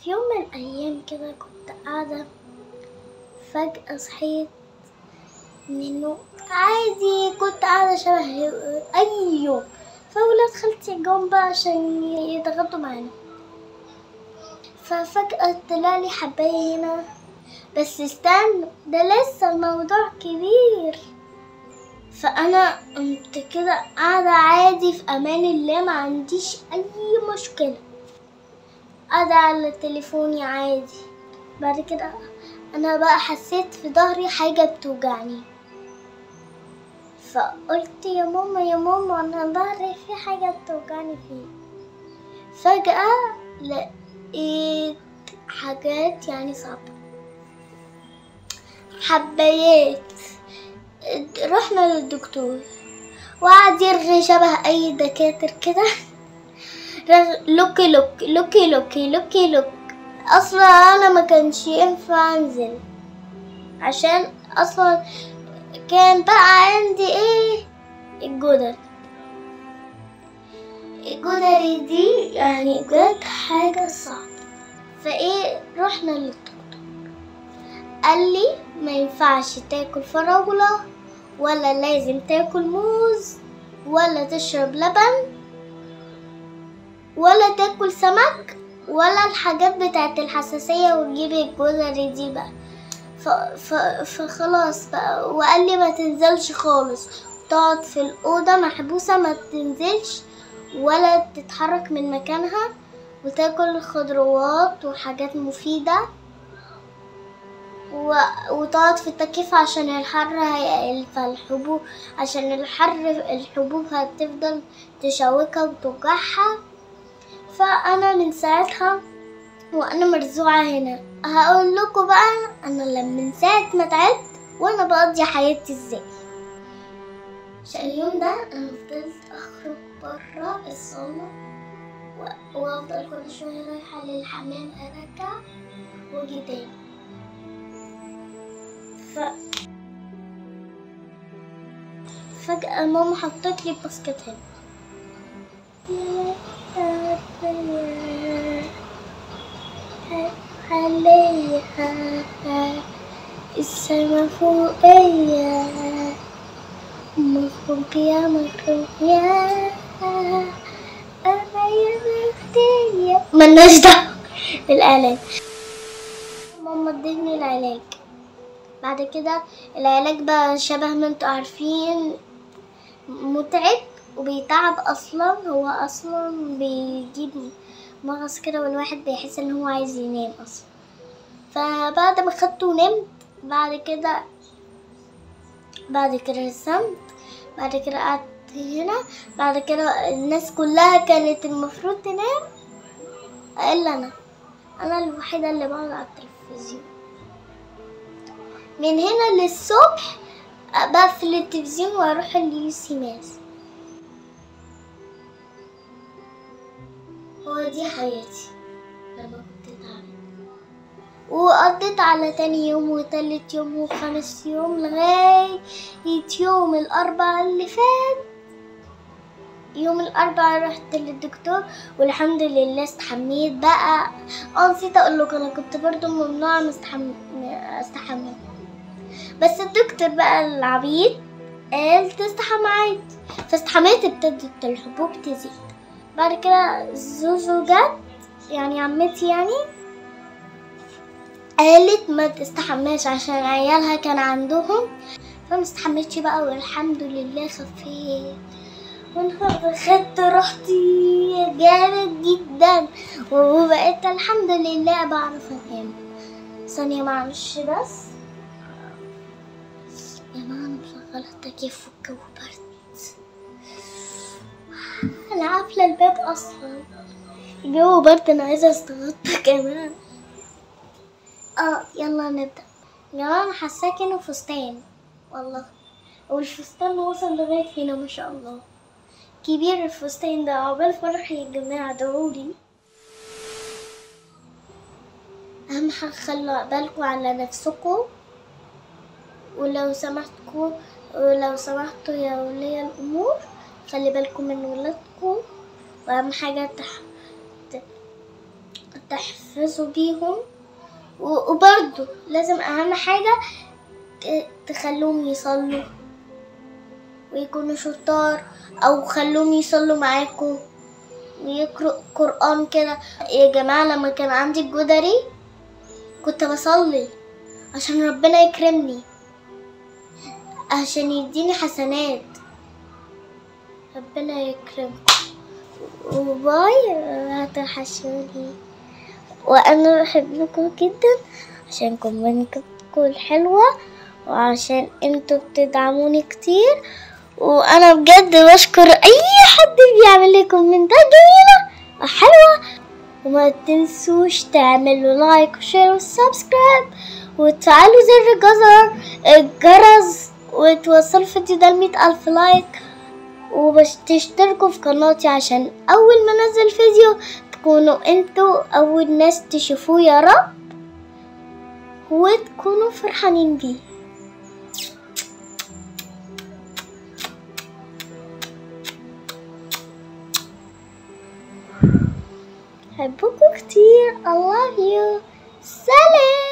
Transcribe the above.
في يوم من الأيام كده كنت قاعدة، فجأة صحيت من النوم عادي، كنت قاعدة شبه أي يوم. فولاد خالتي جم بقى عشان يتغدوا معانا، ففجأة طلع لي حباية هنا. بس استنى، ده لسه الموضوع كبير. فأنا قمت كده قاعدة عادي في أمان الله، ما عنديش أي مشكلة، قاعدة على تليفوني عادي. بعد كده أنا بقى حسيت في ظهري حاجة بتوجعني، فقلت يا ماما يا ماما أنا ظهري في حاجة بتوجعني فيه. فجأة لقيت حاجات يعني صعبة، حبايات. رحنا للدكتور وقعد يرغي شبه اي دكاتر كده، لوكي لوك لوكي لوكي لوكي لوك. اصلا انا ما كانش ينفع انزل، عشان اصلا كان بقى عندي ايه، الجدر. الجدري دي يعني بجد حاجة صعبة. فايه، رحنا للدكتور قال لي ما ينفعش تاكل فراولة، ولا لازم تاكل موز، ولا تشرب لبن، ولا تاكل سمك، ولا الحاجات بتاعت الحساسية وتجيب الجزر دي بقى. فخلاص بقى، وقال لي ما تنزلش خالص، تقعد في الأوضة محبوسة، ما تنزلش ولا تتحرك من مكانها، وتاكل خضروات وحاجات مفيدة، وتقعد في التكييف عشان الحر هيقل، فالحبوب عشان الحر الحبوب هتفضل تشوكها وتوجعها. فانا من ساعتها وانا مرزوعه هنا. هقول لكم بقى انا لما من ساعة ما تعبت وانا بقضي حياتي ازاي. عشان اليوم ده انا فضلت اخرج بره الصاله وافضل كل شوية رايحة للحمام ارجع واجي تاني. فجأة ماما حطت لي باسكت هنا. عليها السما فوقيا، مخروم يا مخروم يا أنا يا بختية. ملناش دعوة بالإعلان. ماما ادتني العلاج. بعد كده العلاج بقى شبه ما انتوا عارفين متعب وبيتعب اصلا، هو اصلا بيجيب مغص كده والواحد بيحس ان هو عايز ينام اصلا. فبعد ما خدته ونمت، بعد كده رسمت، بعد كده قعدت هنا، بعد كده الناس كلها كانت المفروض تنام الا انا الوحيدة اللي بقعد على التلفزيون من هنا للصبح. بقفل التلفزيون واروح اليوسي ماس. هو دي حياتي لما كنت تعبانة. وقضيت على تاني يوم وتالت يوم وخامس يوم لغاية يوم الأربعاء اللي فات. يوم الأربعاء رحت للدكتور والحمد لله استحميت بقى. نسيت اقول لكم انا كنت برضو ممنوعة استحمى، بس الدكتور بقى العبيط قال تستحمى عادي، فاستحميت، ابتدت الحبوب تزيد. بعد كده زوزو جت، يعني عمتي يعني، قالت ما تستحماش عشان عيالها كان عندهم، فما استحمتش بقى والحمد لله خفيت. والنهارده خدت راحتي جامد جدا، وبقيت الحمد لله بعرف انام. ثانية معلش بس يا جماعة، انا مشغلة التكييف والجو برد، انا قافلة الباب اصلا، الجو برد، انا عايزة استغطى كمان. يلا نبدأ يا جماعة. انا حاساه كأنه فستان والله، والفستان وصل لغاية هنا ما شاء الله، كبير الفستان ده. عقبال فرحي يا جماعة، ادعولي. اهم حاجة خلوا بالكم على نفسكم، ولو سمحتوا يا ولي الامور خلي بالكم من ولادكم، واهم حاجة تحفظوا بيهم. وبرضو لازم اهم حاجة تخلوهم يصلوا ويكونوا شطار، او خلوهم يصلوا معاكم ويقرأوا قرآن كده. يا جماعة لما كان عندي الجدري كنت بصلي عشان ربنا يكرمني، عشان يديني حسنات. ربنا يكرمكم وباي، هتوحشوني وانا بحبكم جدا عشان كومنتكم الحلوة وعشان انتوا بتدعموني كتير. وانا بجد بشكر اي حد بيعمل لي كومنتات جميلة وحلوة. وما تنسوش تعملوا like و share و subscribe وتفعلوا زر الجرس وتوصلوا الفيديو ده ل100,000 like، وتشتركوا في قناتي عشان اول ما انزل فيديو تكونوا انتوا اول ناس تشوفوه يا رب، وتكونوا فرحانين بيه. بحبكم كتير. I love you. سلام.